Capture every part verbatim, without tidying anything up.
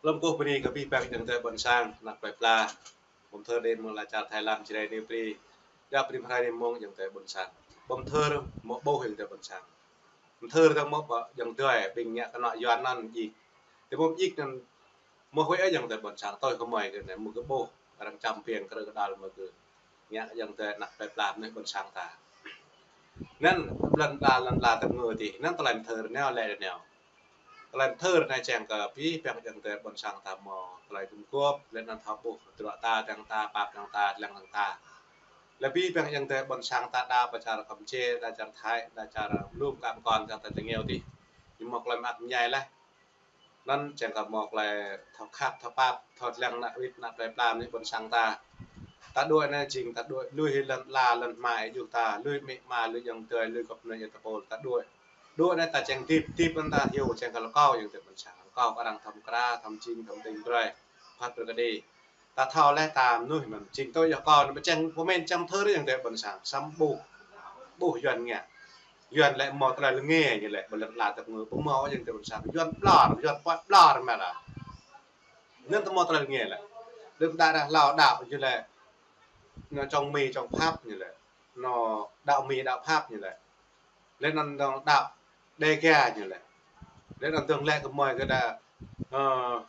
Lơ̆m kơkuh bơni kơ abih bang ayŏng adơi ƀôn sang, ană plơi pla. Pơm thơ đen mơ̆ng lăm čar Thái Lan, Jrai ni bri. Yua bri mơ̆ng Jrai ni mơ̆ng ayŏng adơi ƀôn sang. Pơm thơ mơ̆ ƀuh ayŏng adơi ƀôn sang. Pơm thơ tơ̆ng mơ̆ ƀă ayŏng adơi ƀing ngă kơnŏ Yuan anŭn jik. Tơ mơ̆ jik anŭn mơ̆ huĭ ayŏng adơi ƀôn sang, tui kơ mơi kơ anai, mơ̆ kơ ƀuh, arăng čăm piêng kơ rơkơdal mơ̆ kơ ngă ayŏng adơi ană plơi pla mơnuih ƀôn sang ta. Anŭn lŏn la, lŏn la tơngơ tih, anŭn tơlơi pơm thơ rơneo lĕ rơneo. Tơlơi pơm thơ rơneo čang kơ abih bang ayŏng adơi ƀôn sang ta mơ̆ tơlơi tŭm gŏp, lĕ anŭn thâo ƀuh tơdruă ta, tơ̆ng ta, pap tơ̆ng ta, lăng tơ̆ng ta. Lĕ abih bang ayŏng adơi ƀôn sang ta đa pơ čar Kampuchia, đa čar Thái, đa čar lŭm kăm kon čar ta tơngeo tih. Ñu mơ̆ tơlơi mơak mơñai laih. Anŭn čang kơ mơ̆ tơlơi thâo khăp, thâo pap, thâo lăng ană wĭt, ană plơi pla mơnuih ƀôn sang ta. Ta đuaĭ anai jing ta đuaĭ lui hĭ lŏn la, lŏn hmua ih juh ta, lui amĭ ama, lui ayŏng adơi, lui gŏp anai yơh ta pôl ta đuaĭ. Đuaĭ anai ta čang hơdip, hơdip anŭn ta hyu čang kơ rơkâo ayŏng adơi ƀôn sang. Rơkâo kơ arăng thâo mơkra, thâo mơjing, thâo mơđing brơi, phat brơi kơđi. Ta thâo laih ta mơnuih anŭn jing tui yơh kâo anŭn ƀu čang pơmĭn čang thơ rơ̆ ayŏng adơi ƀôn sang. Samơ̆ ƀuh, ƀuh Yuan ngă. Yuan lĕ mơ̆ tơlơi lơnge ñu lĕ, ƀơi lŏn la tơ̆ng mơ̆ ƀu mơ̆ ayŏng adơi ƀôn sang. Yuan ƀlŏr, Yuan puăt ƀlŏr mơ̆ lah. Anŭn tơ mơ̆ tơlơi lơnge lĕ. Đơ̆m đă ră hlâo đaŏ ñu lĕ. Anŏ čŏng Mi čŏng Phap ñu lĕ. Anŏ đaŏ Mi đaŏ Phap ñu lĕ. Lĕ anŭn dơ̆ng đaŏ Đêga ñu lĕ. Lĕ anŭn dơ̆ng lĕ kơ mơi kơ đa, ơ,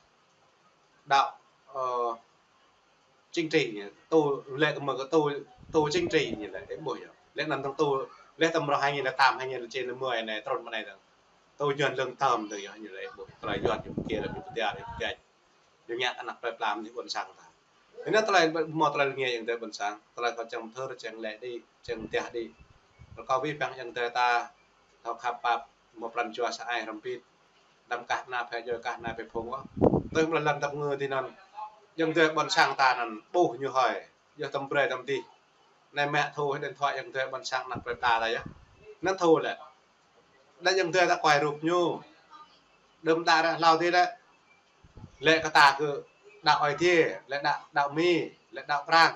đaŏ, ơ, chính trị ñu. Tu lĕ kơ mơi kơ tu, tu chính trị ñu lĕ, ih ƀuh yơh. Lĕ anŭn dơ̆ng tu, lĕ tơm rŏ hai nghìn lẻ tám, hai nghìn lẻ chín, lẻ mười anai, trŭn mơ̆ng anai dơ̆ng. Tu Yuan lơ̆ng tơm dơ̆ng yơh ñu lĕ, ih ƀuh. Tơlơi Yuan ñu pơkiaŏ, ñu pơkiaŏ, ñu pơkiaŏ. Ñu ngă ană plơi pla mơnuih ƀôn sang ta. Anai tơlơi mơ̆ tơlơi lơnge ayŏng adơi ƀôn sang. Tơlơi kâo čang pơm thơ, čang lĕ đĭ, čang teh đĭ. Rơkâo abih bang ayŏng adơi ta thâo khăp pap, mơ̆ pran jua sa ai hrŏm hơbĭt. Đăm kah ană phe djuai, kah ană phe phung ôh. Tui mơ̆ lŏn tơ̆ng mơ̆ tih anŭn. Ayŏng adơi ƀôn sang ta anŭn ƀuh ñu hơi. Yơh tơm brơi tơm tih. Anai mă thu hĭ điện thoại ayŏng adơi ƀôn sang ană plơi pla ta yơh. Anŭn thu lĕ. Đa ayŏng adơi ta kuai rup ñu. Đơ̆m đă ră hlâo tih lĕ. Lĕ kơ ta kơ đaŏ Ơi Adai, lĕ đaŏ, đaŏ Mi, lĕ đaŏ Prang.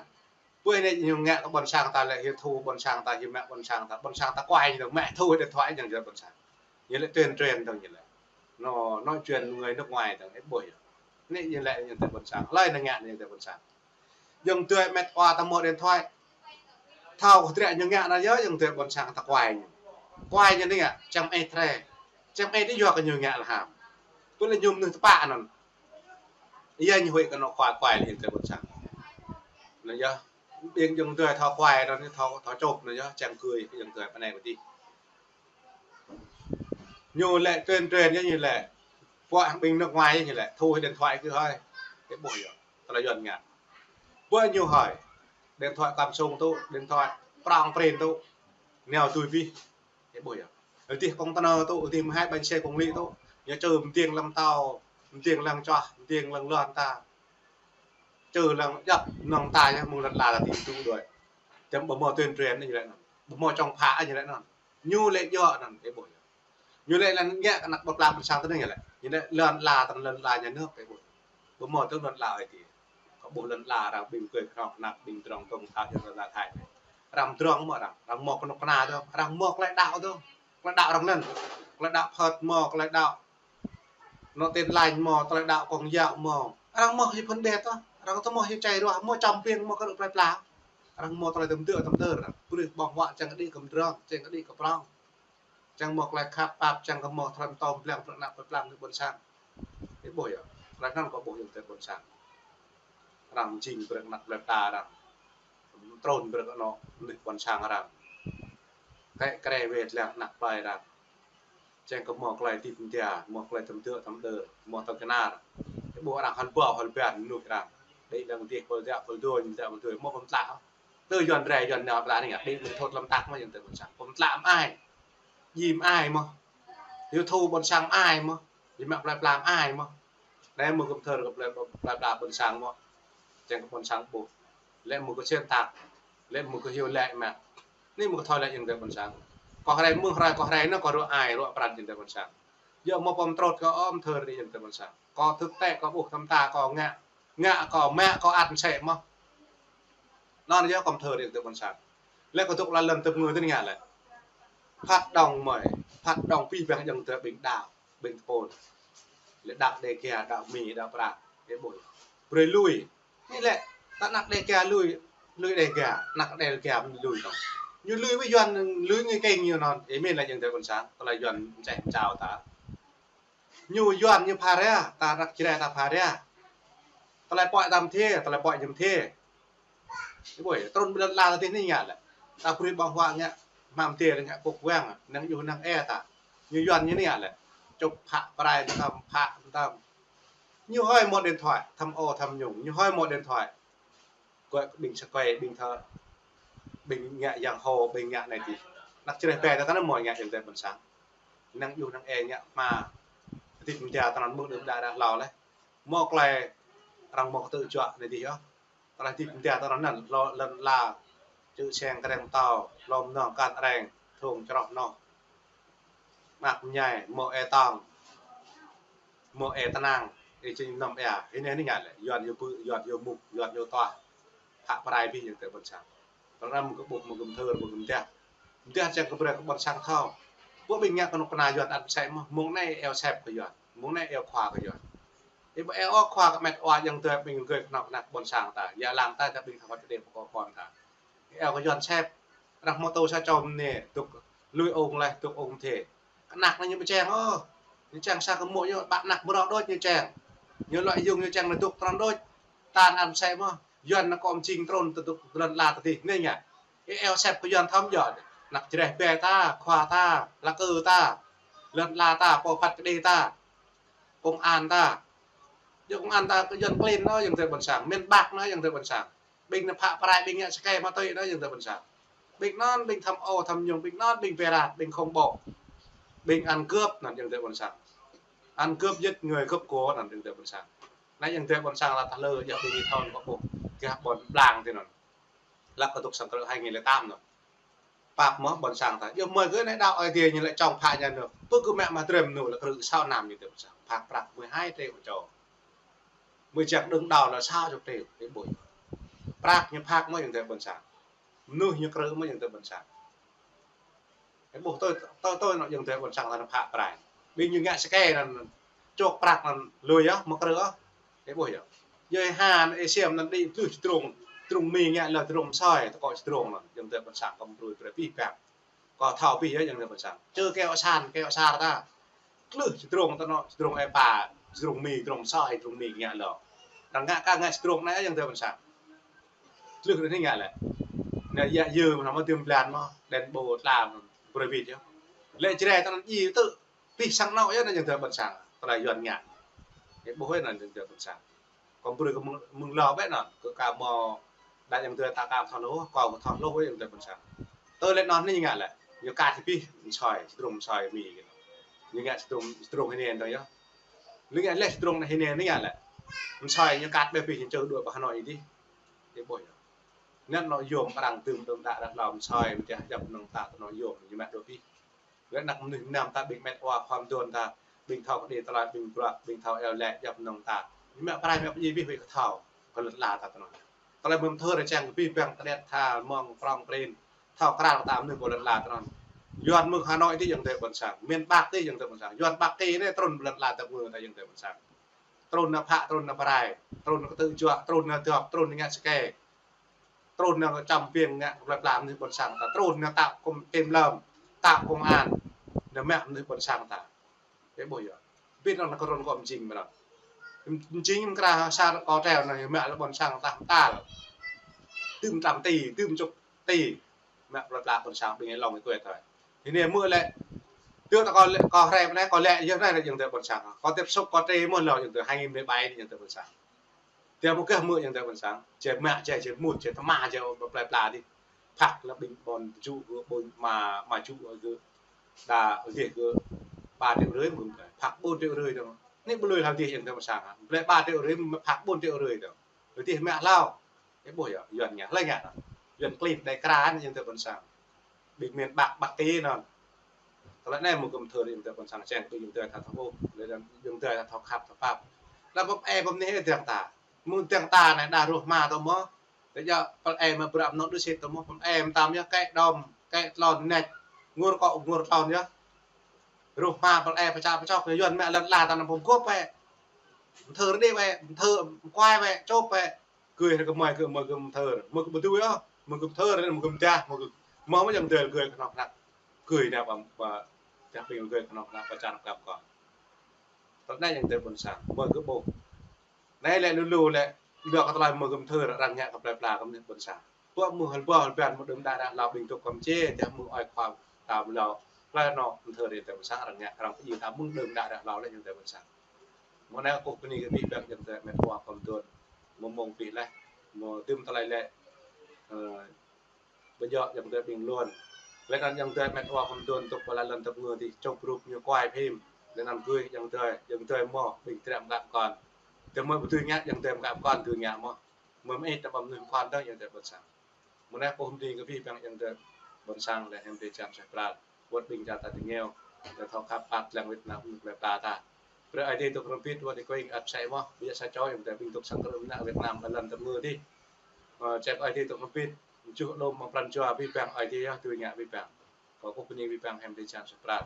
Pơ anai ñu ngă kơ ƀôn sang ta lĕ hyu thu ƀôn sang ta, hyu mă ƀôn sang ta, ƀôn sang ta kuai ñu dơ̆ng, mă thu hĭ điện thoại ayŏng adơi ƀôn sang. Ñu lĕ tuyên truyền dơ̆ng ñu lĕ. Anŏ, nói chuyện người nước ngoài dơ̆ng, ih ƀuh yơh. Anai ñu lĕ ayŏng adơi ƀôn sang. Hlơi anai ngă anai ayŏng adơi ƀôn sang. Ayŏng adơi mĕt wa ta mơ̆ điện thoại. Thâo kơ tơdruă ñu ngă anŭn yơh ayŏng adơi ƀôn sang ta kuai ñu. Kuai ñu anai ngă, čang ih trĕ. Čang ih đĭ yua kơ ñu ngă lơham. Pơ lĕ ñu mơnuih tơpă anŭn. Yua ñu huĭ kơ anŏ kuai, kuai lĕ ayŏng adơi ƀôn sang. Anŭn yơh, ƀing ayŏng adơi thâo kuai anŭn, thâo, thâo čŏp anŭn yơh, čang gơ̆ ayŏng adơi pơ anai pơ tih. Ñu lĕ tuyên truyền yơh ñu lĕ. Pô hăng ƀing nước ngoài yơh ñu lĕ. Thu hĭ điện thoại kơ hơi. Ih ƀuh yơh. Tơlơi Yuan ngă. Pô ñu hơi. Điện thoại Samsung tŭ, điện thoại prong prin tŭ. Neo tui bih. Ih ƀuh yơh. Ih tih container tŭ, ih tih mơhai bánh xe công lý tŭ. Ñu čơ mơdiêng lăng tâo, mơdiêng lăng čoh, mơdiêng lăng lŏn ta. Čơ lăng djŏp nŏng ta yơh mơ̆ng lŏn la ta tih tŭ đuaĭ. Čăm ƀu mơ̆ tuyên truyền anai ñu lĕ anŭn. Ƀu mơ̆ čŏng phă anai ñu lĕ anŭn. Ñu lĕ djŏ anŭn, ih ƀuh yơh. Ñu lĕ lăng ngă kơ ană ƀôn lan ƀôn sang ta anai ñu lĕ. Ñu lĕ lŏn la ta lŏn la nhà nước, ih ƀuh. Ƀu mơ̆ tơ̆ng lŏn la ơi adai. Kơ ƀuh lŏn la arăng ƀing kơi kơnong kơnăk ƀing drŏng tơ̆ng thâo yơh lŏn la Thái. Arăng drŏng mơ̆ arăng, arăng mơ̆ kơnuk kơna dơ̆ng, arăng mơ̆ tơlơi đaŏ dơ̆ng. Tơlơi đaŏ arăng anŭn. Tơlơi đaŏ Phật mơ̆, tơlơi đaŏ Anŏ Tin Lành mơ̆, tơlơi đaŏ Công giáo mơ̆. Arăng mơ̆ hyu phân biệt ôh. Arăng tơ mơ̆ hyu čai ruah, mơ̆ čăm piêng mơ̆ kơ rơ̆ plơi pla. Arăng mơ̆ tơlơi tơm dơ̆ tơm dơ̆. Brơi ƀơ̆ng huă čang kơ đĭ kơ mdrŏng, čang kơ đĭ kơ prŏng. Čang mơ̆ tơlơi khăp pap, čang kơ mơ̆ tơlơi tơm blăng brơi ană plơi pla mơnuih ƀôn sang. Ih ƀuh yơh. Tơlơi anŭn kâo ƀuh ayŏng adơi ƀôn sang. Arăng jing brơi ană plơi pla arăng. Trŭn brơi anŏ mơnuih ƀôn sang arăng. Kĕ kre wĕt lăng ană plơi arăng. Čang kơ mơ̆ tơlơi tip mơdia, mơ̆ tơlơi tơm dơ̆ tơm dơ̆, mơ̆ tơlơi kơnar. Ih ƀuh arăng hơl ƀâo hơl ƀiă mơnuih arăng. Đĭ lăng dih pơl dă pơl dua, ñu dă mơnuih, mơ̆ pơm tlă. Tơ Yuan rai Yuan nao pơm tlă anai ngă, đĭ mơ̆ thot lăm tak mơ̆ ayŏng adơi ƀôn sang. Pơm tlă mơ̆ ai. Djim ai mơ̆. Hyu thu ƀôn sang mơ̆ ai mơ̆. Djim mă plơi pla mơ̆ ai mơ̆. Anai mơ̆ kơ pơm thơ kơ plơi, plơi pla ƀôn sang mơ̆. Čang kơ ƀôn sang ƀuh. Lĕ mơ̆ kơ xuyên tạc. Lĕ mơ̆ kơ hyu lĕ mă. Anai mơ̆ kơ thoi lĕ ayŏng adơi ƀôn sang. Kơ hrơi mơ̆ng hrơi kơ hrơi anŭn kơ rŏ ai rŏ pran ayŏng adơi ƀôn sang. Yơh mơ̆ pơm trŏt kơ ôm thơ ri ayŏng adơi ƀôn sang. Kơ thực tế kơ ƀuh tơm ta kơ ngă. Ngă kơ mă kơ ăt sĕ mơ̆. Anŭn yơh pơm thơ ri ayŏng adơi ƀôn sang. Lĕ kơ dŏ lăm lŏn tơm ngư tơ anai ngă lĕ. Phát động mơi, phát động abih bang ayŏng adơi ƀing đaŏ, ƀing tơpul. Lĕ đăo Đêga, đăo Mi, đăo Prang. Ih ƀuh. Brơi lui. Anai lĕ, ta anăk Đêga lui, lui Đêga, anăk Đêga lui tong. Ñu lui wơ̆t Yuan, lui ngui keng ñu anŭn. Ih mĭn lĕ jing tơ ƀôn sang, tơlơi Yuan mčeh mčao ta. Ñu Yuan ñu pha rai, ta anăk Jrai ta pha rai. Tơlơi pơhiăp ta mơdê, tơlơi pơhiăp ñu mơdê. Ih ƀuh, trŭn ƀơi lŏn ala tơdih anai ngă lĕ. Ta brơi ƀơ̆ng huă ngă, mă mơdê lĕ ngă pŏk wang, năng yŭ năng e ta. Ñu Yuan ñu anai ngă lĕ. Čŭp phă pơrai mơtam, phă mơtam. Ñu hơi mŏt điện thoại, tham ô tham nhũng, ñu hơi mŏt điện thoại. Kơ ƀing sa kơi, ƀing thơ, ƀing ngă yang hô, ƀing ngă anai tih. Anăk Jrai pĕ ta tơnăm mơ̆ ngă jing tơ ƀôn sang. Năng yŭ năng e ngă mă. Tơdih mơdê ta anŭn mơ̆ng đưm đă đă hlâo lĕ. Mơ̆ klai arăng mơ̆ kơtư̆ juă anai tih yơh. Tơlơi tơdih mơdê ta anŭn lŏn, lŏn ala, čư̆ seng kreng pơtâo, lŏm noh kăn areng, thong čroh noh. Mă mơñai, mơ̆ e tong, mơ̆ e tơnang, ih jing nŏm ea, ih anai anai ngă lĕ, Yuan yua pư̆, Yuan yua mŭk, Yuan yua tuah. Phă pơrai abih jing tơ ƀôn sang. Tơlơi anŭn mơ̆ kơ ƀuh, mơ̆ kơ mơthơr, mơ̆ kơ mơdeh. Mơdeh čang kơ brơi kơ ƀôn sang thâo. Ƀuh ƀing ngă kơnuk kơna Yuan ăt pơsĕ mơ̆, mơ̆ng anai eo sĕp kơ Yuan, mơ̆ng anai eo khua kơ Yuan. Ih ƀuh eo khua kơ met wa jing tơ ƀing gơ̆ kơnuk kơna ƀôn sang ta. Yă lăng ta, ta ƀing thâo wăt kơđi pơkŏ kon ta. Eo kơ Yuan sĕp, arăng mơtô sa čô mơnê, dŏ lui ung leh, dŏ ung thê. Kơnăk anai ñu ƀu čang ôh. Ñu čang sa kơ mơ̆ ñu ƀă anăk mơrô đôč ñu čang. Ñu lŏ yŭng ñu čang anai dŏ trŭn đôč. Tan ăn sĕ mơ̆, Yuan anai kơ mơjing trŭn tơ dŏ lŏn ala tơdih anai ngă. Ih eo sĕp kơ Yuan thâo mơ̆ yơh. Anăk Jrai pĕ ta, khua ta, la kơ ta, lŏn ala ta, pô phat kơđi ta, công an ta. Yua công an ta kơ Yuan klin anŭn jing tơ ƀôn sang, miền Bắc anŭn jing tơ ƀôn sang. Ƀing anŭn phă pơrai, ƀing ngă sơkê ma túy anŭn jing tơ ƀôn sang. Ƀing anŭn, ƀing tham ô tham nhũng, ƀing anŭn, ƀing pê rat, ƀing khủng bố. Ƀing ăn cướp anŭn jing tơ ƀôn sang. Ăn cướp giết người, cướp của anŭn jing tơ ƀôn sang. Anai jing tơ ƀôn sang lăp tơlơi, yua ƀing ih thâo anŭn kơ ƀuh. Gah ƀôn Blang tih anŭn. Lăp kơ dŏ sang krư̆ hai nghìn lẻ tám anŭn. Pap mơ̆ ƀôn sang ta. Yua mơi gơ̆ anai đăo Ơi Adai ñu lĕ čong phă nhà nước. Pơ gơ̆ mă mă trem ñu lĕ krư̆ sa năm ñu tơ ƀôn sang. Phă prăk mười hai triệu čô. Mơi jăk đơ̆ng đăo lĕ sa čô triệu. Ih ƀuh. Prăk ñu phă mơ̆ jing tơ ƀôn sang. Mơnuih ñu krư̆ mơ̆ jing tơ ƀôn sang. Ih ƀuh tui, tui, tui anŭn jing tơ ƀôn sang ta anŭn phă pơrai. Ƀing ñu ngă sơkê anŭn čŏk prăk anŭn lui yơh, mơ̆ krư̆ yơh. Ih ƀuh yơh. Yua ha anŭn ih siam anŭn đĭ tơl čơdrông, čơdrông Mi ngă lĕ čơdrông mơsơi, tơkŏ čơdrông anŭn. Jing tơ ƀôn sang kơ brơi brơi abih bang. Kơ thâo abih yơh jing tơ ƀôn sang. Čơ keo san, keo sar ta. Tơl čơdrông ta anŭn, čơdrông e pa, čơdrông Mi, čơdrông mơsơi, čơdrông Mi ngă lĕ. Arăng ngă kơ ngă čơdrông anai jing tơ ƀôn sang. Tơl anai ngă lĕ. Anai yă yơ mơ̆n mơ̆ tơm blan mơ̆, đen ƀô tla mơ̆n, brơi abih yơh. Lĕ Jrai ta anŭn djai tơ, pih sang anŏ yơh anŭn jing tơ ƀôn sang, tơlơi Yuan ngă. Ih ƀuh anŭn jing tơ ƀôn sang. Kơ brơi kơ mơ̆ng, mơ̆ng lŏ ƀĕ anŭn, kơ ka mơ̆ đa jing tơ ta ka thâo hlô, kơ thâo hlô jing tơ ƀôn sang. Tơlơi anŭn anai ngă lĕ, ñu kat abih, mơsơi, čơdrông mơsơi Mi kơ anŭn. Ñu ngă čơdrông, čơdrông hơnên dong yơh. Ñu ngă lĕ čơdrông hơnên anai ngă lĕ. Mơsơi ñu kat ƀĕ abih ñu čơ đuaĭ pơ Hà Nội dih. Ih ƀuh yơh. Anŭn anŏ yôm arăng dưm đơ̆ng đă đă hlâo mơsơi, mơ̆ tơdah djŏp mơnơ̆ng ta tơ anŏ yôm, ñu mă đuaĭ abih. Lĕ anăk mơnuih mơnam ta, ƀing met wa khua mơduôn ta, ƀing thâo kơđi tơlơi, ƀing bruă, ƀing thâo iâu laĭ djŏp mơnơ̆ng ta. Ñu mă pơrai mă pơdjai abih wơ̆t kơ thâo, kơ lŏn ala ta tơ anŭn. Tơlơi mơ̆ng thơ rơčang kơ abih bang tơdet tha mơ̆ng prŏng prin, thâo krăn ta mơnuih pơ lŏn ala tơ anŭn. Yuan mơ̆ng Hà Nội tih jing tơ ƀôn sang, miền Bắc tih jing tơ ƀôn sang. Yuan Bắc Kỳ anai trŭn pơ lŏn ala ta mơ̆ ta jing tơ ƀôn sang. Trŭn anai phă, trŭn anai pơrai, trŭn anai kơtư̆ juă, trŭn anai dŏp, trŭn anai ngă sơkê. Trŭn anai čăm piêng ngă plơi pla mơnuih ƀôn sang ta. Trŭn anai tap kôm tem lơm, tap công an, anai mă mơnuih ƀôn sang ta. Ih ƀuh yơh. Ƀing anŭn kơ trŭn kơ mơjing mơ̆n. Mơjing mơkra sa kơ treo anai mă lĕ ƀôn sang ta tal. Tơm tlam ti, tơm čŭk ti. Mă plơi pla ƀôn sang ƀing ih lŏng ih kuet thôi. Hơnên mơ̆ lĕ, tơl ta kơ lĕ, kơ hrĕ mơ̆ anai, kơ lĕ yơh anai lĕ jing tơ ƀôn sang. Kơ tiếp xúc kơ trê mơ̆ lŏ jing tơ hai nghìn mười bảy anai jing tơ ƀôn sang. Tơdah mơ̆ kơ mơ̆ jing tơ ƀôn sang. Jĕ mă, jĕ, jĕ mŭt, jĕ tơma, jĕ ƀơi plơi pla dih. Phak lĕ ƀing ƀôn tơjuh gơ̆, ƀôn ma, ma tơjuh gơ̆. Đa gih gơ̆ ba triệu rưỡi mơ̆n. Phak bốn triệu rưỡi dong. Anai ƀu lui hlâo dih jing tơ ƀôn sang. Plơi ba triệu rưỡi, phak bốn triệu rưỡi dong. Lui dih mă hlâo. Ih ƀuh yơh, Yuan ngă, hlơi ngă anŭn. Yuan klin đe kra anŭn jing tơ ƀôn sang. Ƀing miền Bắc, Bắc Kỳ anŭn. Tơlơi anai mơ̆ kơ mơthơ jing tơ ƀôn sang čang, ƀing jing tơ ta thâo ƀuh, lĕ jing tơ ta thâo khăp, thâo pap. Lăp pơm e pơm anai dơ̆ng ta. Mơ̆ng dơ̆ng ta anai đa rơ̆ hma tơ mơ̆. Tơdah pơm e mă bruă mơnơ̆ng đuaĭ sĭt tơ mơ̆, pơm e mơtam yơh, kĕ đom, kĕ tlôn, nĕč. Ngur kŏ, ngur tlôn yơh. Rơ̆ hma pơm e pơčă pơčŏk, Yuan mă lŏn ala ta anŭn pơm gŏp ĕ. wĕ, mơthơ, mơkuai wĕ, čŏp wĕ. Gơ̆ ră kơ mơi, gơ̆ mơi gơ̆ mơthơ. Mơi gơ̆ pơdui ôh, mơi gơ̆ mơthơ, mơi gơ̆ mơdah, mơi gơ̆, mơ̆ mơ̆ ayŏng adơi gơ̆ kơnong kơna. Gơ̆ nao pơ, pơ, čah ƀing gơ̆ kơnong kơna pơ čar pơkăp kơ. Tơl anai ayŏng adơi ƀôn sang, mơi gơ̆ ƀuh. Anai lĕ lu lu lĕ, lu kơ tơlơi mơi gơ̆ mơthơ, arăng ngă kơ plơi pla kơ mơi ƀôn sang. Pơ mơ̆ hơl ƀơ hơl ƀan mơ̆ đưm đă ră hlâo ƀing dŏ kơm čê, čah mơ̆ ơi khua ta mơ̆ hlâo. Plơi anŏ mơthơ ri ayŏng adơi ƀôn sang, arăng ngă, arăng pơjing ta mơ̆ đưm đă ră hlâo lĕ ayŏng adơi ƀôn sang. Mơ̆ anai kâo bơni kơ abih bang ayŏng adơi met wa khŏm dŏ. Mơ̆ mơ̆ng abih laih, mơ̆ đưm tơlơi lĕ, ơ, ƀu djơ̆ ayŏng adơi ƀing lŏn. Laih anŭn ayŏng adơi met wa khŏm dŏ dŏ pơ lŏn lŏn tơpơngư adih čŏp rup ñu kuai phim. Laih anŭn gơ̆ ayŏng adơi, ayŏng adơi mơ̆ ƀing trĕ mơkă pơkŏn. Tơdah mơi ƀu dưi ngă, ayŏng adơi mơkă pơkŏn dưi ngă mơ̆. Mơi mơit ta ƀăm nuih pơkŏn dơ̆ng ayŏng adơi ƀôn sang. Mơ̆ anai kâo bơni kơ abih bang ayŏng adơi ƀôn sang lĕ hiam dêh čan suaih pral. Wơ̆t ƀing čar ta tơngiao, lĕ thâo khăp phat lăng Việt Nam, plơi pla ta. Brơi Ơi Adai dŏ hrŏm hơbĭt, wơ̆t đĭ kơ ing ăt sĕ mơ̆, ƀiă sa čô ayŏng adơi ƀing dŏ sang krư̆ mơnă Việt Nam, lŏn tơpơngư adih. Ơ, čeh kơ Ơi Adai dŏ hrŏm hơbĭt, čuh lŏm amăng pran jua abih bang Ơi Adai yơh dưi ngă abih bang. Kâo bơni abih bang hiam dêh čan suaih pral.